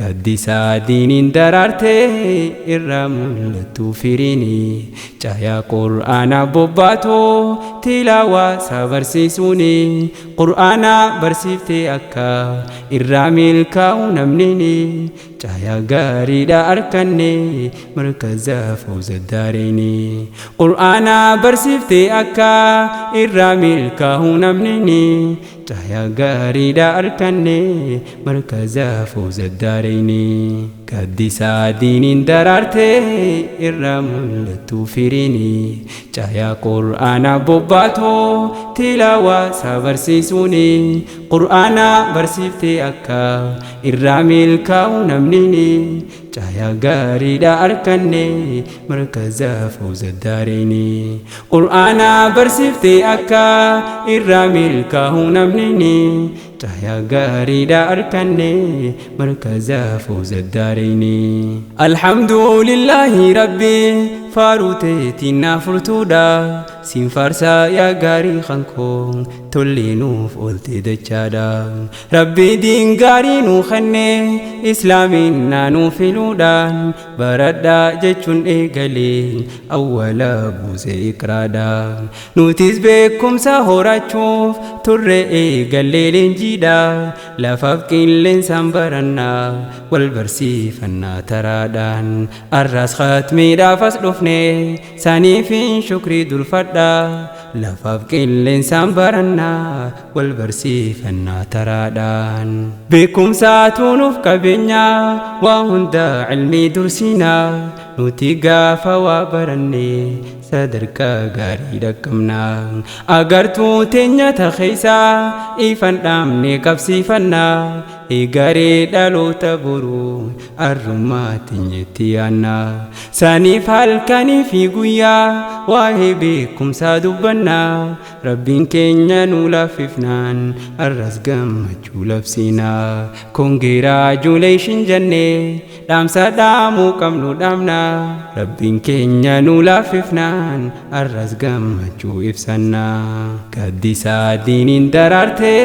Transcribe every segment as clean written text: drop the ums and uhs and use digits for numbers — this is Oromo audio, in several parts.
Gaddisaa diiniin daraartee irraa mul'attu firiini, caayaa qur'aanaa bobbaatoo tilaawaa isaa barsiisuuni, qur'aanaa barsiiftee akka irraa milkaa'u namnini, caayaa gaariidha arkanne markaza Fawzadaareeni. Qur'aanaa barsiiftee akka irraa milkaa'u namnini, caayaa gaariidha arkanne markaza Fawzadaareeni. Gaddisaa diiniin daraartee irraa mul'attu firiini, caayaa qur'aanaa bobbaatoo tilaawaa isaa barsiisuuni, qur'aanaa barsiiftee akka irraa milkaa'u namnini, caayaa gaariidha arkanne markaza Fawzadaareeni. Qur'aanaa barsiiftee akka irraa milkaa'u namnini, caayaa gaariidha arkanne markaza Fawzadaareeni. Alhamdulillaahi rabbi faaruu teetiin naa furtuudha, siin faarsaa yaa gaarii kankoo, tolli nuuf oolte dachaadha. Rabbi diin gaarii nuu kenne, islaamiin naanuu filuudhaan, baradhaa jechuun eegalee awwala buuse iqraadha. Nutis beekumsa horachuuf turre eegallee leenjiidha, lafaaf qilleensaan barannaa wal barsiifannaa taraadhaan. Arraas khatmiidhaaf as dhufne, saniifin shukrii durfadha, lafaaf qilleensaan barannaa wal barsiifannaa taraadhaan. Beekumsaatu nuuf qabeenya, waa hunda ilmii dursinaa, nuti gaafa waa baranne sadarkaa gaarii dhaqqabna. Agartuu teenya takeessaa ifan dhaamne qabsiifannaa, eegaree dhaloota boruu arrummaa teenyetti yaanna. Saniif halkanii fi guyyaa waa'ee beekumsaa dubbannaa, rabbiin keenya nu laaffifnaan arras gammachuu labsinaa. Congratulation jennee dhaamsa dhaamuu qabnu dhaamna, rabbiin keenya nu laaffifnaan arras gammachuu ibsannaa. Gaddisaa diiniin daraartee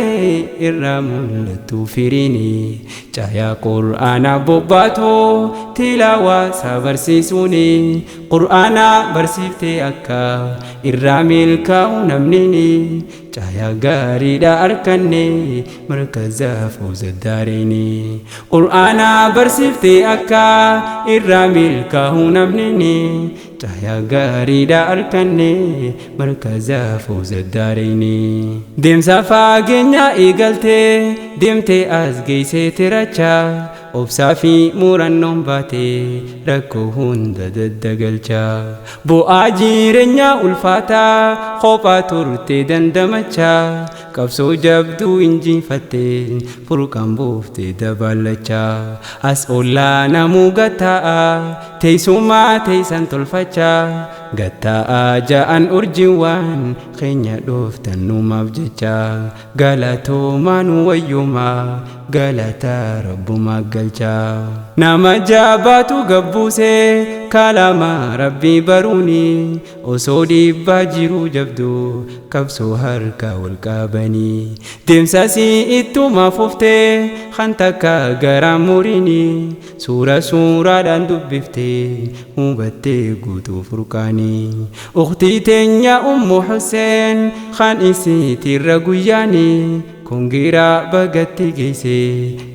irraa mul'attu firiini, caayaa qur'aanaa bobbaatoo tilaawaa isaa barsiisuuni, qur'aanaa barsiiftee akka irraa milkaa'u namnini, caayaa gaariidha arkanne markaza Fawzadaareeni. Qur'aanaa barsiiftee akka irraa milkaa'u namnini, caayaa gaariidha arkanne markaza Fawzadaareeni. Deemsa fageenya eegaltee deemtee as geessee tirachaa, obsaa fi murannoon baatee rakkoo hunda daddagalchaa, bu'aa jireenyaa ulfaataa kophaa turte dandamachaa, qabsoo jabduu injifattee furqaan buuftee dabaalachaa, as ollaa namuu gattaa'a teessumaa teessan tolfachaa, gattaa'a ja'an urjiiwwan keenya dhooftan numaaf jecha, galatoomaa nu wayyoomaa galata rabbumaa galchaa. Nama jabaatu gabbuusee kalama rabbii baruuni, osoo dhiibbaa jiruu jabduu qabsoo harka wal qabanii, deemsasii ittuma fuftee kan takka garaa muriini, suura suuraadhaan dubbiftee hubattee guutuu furqaanii. Ukhtii teenya Ummu Hussein kan isiitirra guyyaanii, congra bagatti geesse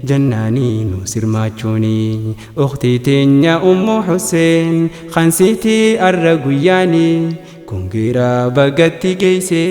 jannaanii nu sirmaachuuni. Ukhtii teenya Ummu Hussein kan sitii arra guyyaanii, congra bagatti geesse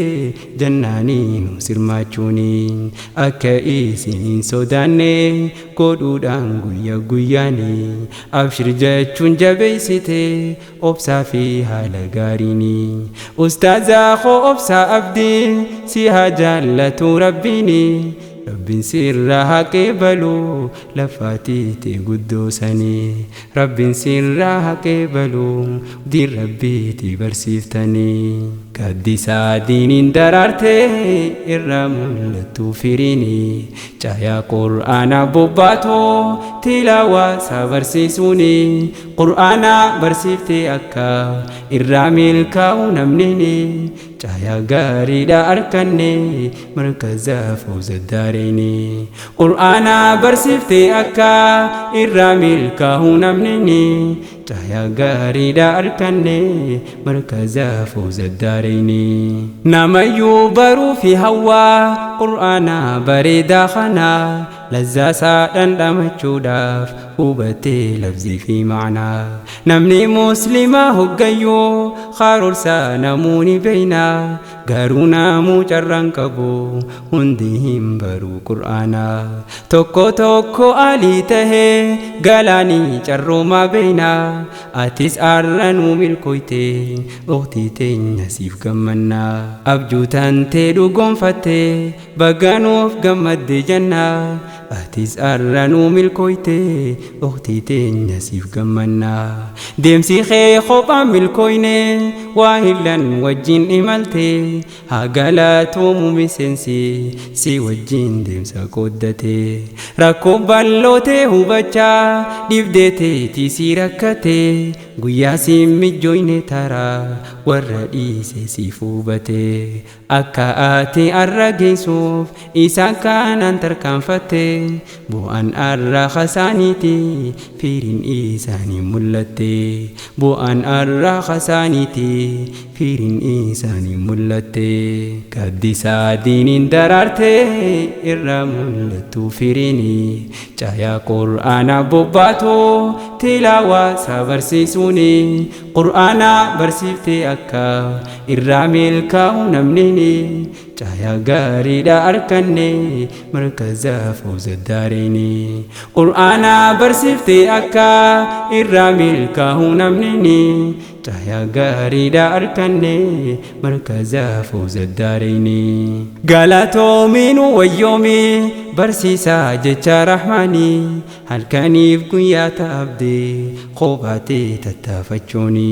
jannaanii nu sirmaachuuni, akka isin hin sodaanne godhuudhaan guyya guyyaanii abshir jechuun jabeessite obsaa fi haala gaariini. Ustaazaa koo Obsaa Abdii, si haa jaallatu rabbiini, rabbiin sirraa haa qeebaluu lafaatiite guddoo sanii, rabbiin sirraa haa qeebaluu diin rabbiiti barsiiftanii. Gaaddisaa diiniin daraartee irraa mul'attu firiini. Caayaa qur'aanaa bobbaatoo tilaawaa isaa barsiisuuni. Qur'aanaa barsiiftee akka irraa milkaa'u namnini. Caayaa gaariidha arganne markaza Fawza Daareeni. Qur'aanaa barsiiftee akka irraa milkaa'u namnini. Caayaa gaariidha arganne markaza Fawza Daareeni. Namayyuu baruu fi hawwaa qur'aanaa bareedaa kana lazzaasaa dhandhamachuudhaaf hubatee labzii fi ma'anaa. Namni muslimaa hoggayyuu karoorsaa namuuni beeynaa, garuu namuu carraan qabu hundi hin baruu qur'aanaa. Tokko tokko alii tahee galaanii carroomaa beeynaa, atis arranuu milkooyte ukhtii teenya siif gammannaa. Abjuu tantee dhugoonfattee baganuuf gammadde jannaa, atis arranuu milkooyte ukhtii teenya siif gammannaa. Deemsi kee kophaan milkooyne waa hillan wajjin imalte, haa galatoomu miseensi si wajjin deemsa qooddate. Rakkoo bal'ootee hubachaa dhibdee teetii si rakkate, guyyaa si mijjooyne taraa warra dhiise siif hubate. Akka ati arra geessuuf isaan kanaan tarkaanfatte, bu'aan arra kasaaniiti firiin isaanii mul'atte. Bu'aan arra kasaaniiti firiin isaanii mul'atte. Gaaddisaa diiniin daraartee irraa mul'attu firiini. Caayaa qur'aanaa bobbaatoo tilaawaa isaa barsiisuuni. Qur'aanaa barsiiftee akka irraa milkaa'u namnini. Caayaa gaariidha arganne markaza Fawza Daareeni. Qur'aanaa barsiiftee akka irraa milkaa'u namnini. Caayaa gaariidha arganne markaza Fawza Daareeni. Galatoominuu wayyoomii barsiisaa jecha rahmaanii, halkaniif guyyaa taabdee kophaatee tattaafachuuni.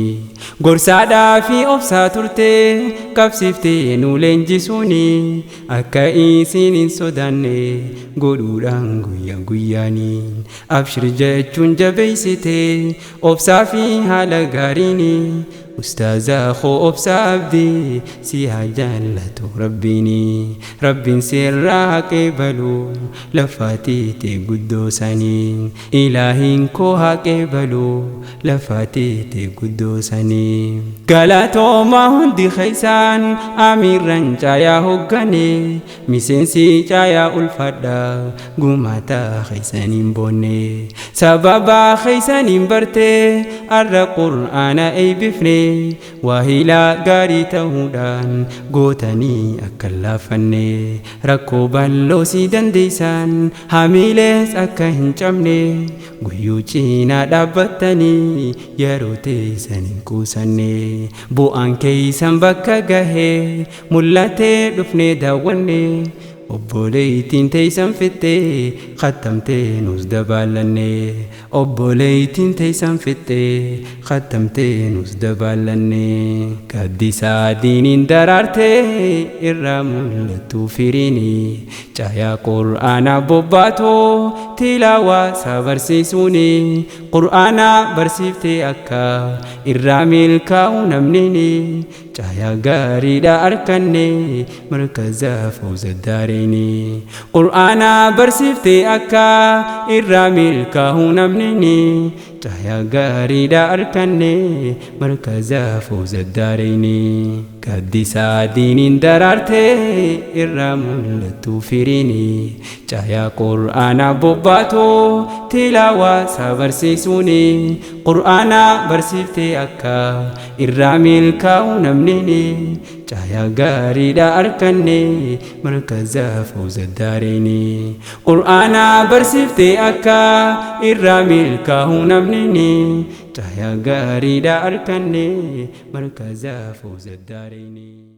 Gorsaadhaa fi obsaa turtee qabsiiftee nu leenjisuuni, akka isin hin sodaanne godhuudhaan guyyaa guyyaanii. Abshir jechuun jabeessitee obsaa fi haala gaariini. Ustaaza koo obsa abdii si haa jaallatu rabbiini. Rabbiin sirraa haa qeebalu lafaatiite guddoo sanii. Ilaahiin koo haa qeebalu lafaatiite guddoo sanii. Galatoomaa hundi keessaan amiirran caayaa hoggane, miseensi caayaa ulfaadha gumaata keessaniin boonne. Sababa keessaniin bartee arra qur'aana eebbifne, waahilaa gaarii ta'uudhaan gootanii akka hin laafanne. Rakkoo bal'oo si dandeessan hamiilees akka hin cabne, guyyuu cinaa dhaabbattanii yeroo teessan hin quusanne. Bu'aan keessan bakka gahee mul'atee dhufnee daawwanne, obboleeytiin teessan fixxee khattamtee nus dabaalanne. Obboleeytiin teessan fixxee khattamtee nus dabaalanne. Gaaddisaa diiniin daraartee irraa mul'attu firiini. Caayaa qur'aanaa bobbaatoo tilaawaa isaa barsiisuuni. Qur'aanaa barsiiftee akka irraa milkaa'u namnini. Caayaa gaariidha arganne markaza Fawza Daareeni. Qur'aanaa barsiiftee akka irraa milkaa'u namnini. Caayaa gaariidha arganne markaza Fawza Daareeni. Gaaddisaa diiniin daraartee irraa mul'attu firiini. Caayaa qur'aanaa bobbaatoo tilaawaa isaa barsiisuuni. Qur'aanaa barsiiftee akka irraa milkaa'u namnini. Caayaa gaariidha arganne markaza Fawza Daareeni. Qur'aanaa barsiiftee akka irraa milkaa'u namnini. Caayaa gaariidha arganne markaza Fawza Daareeni.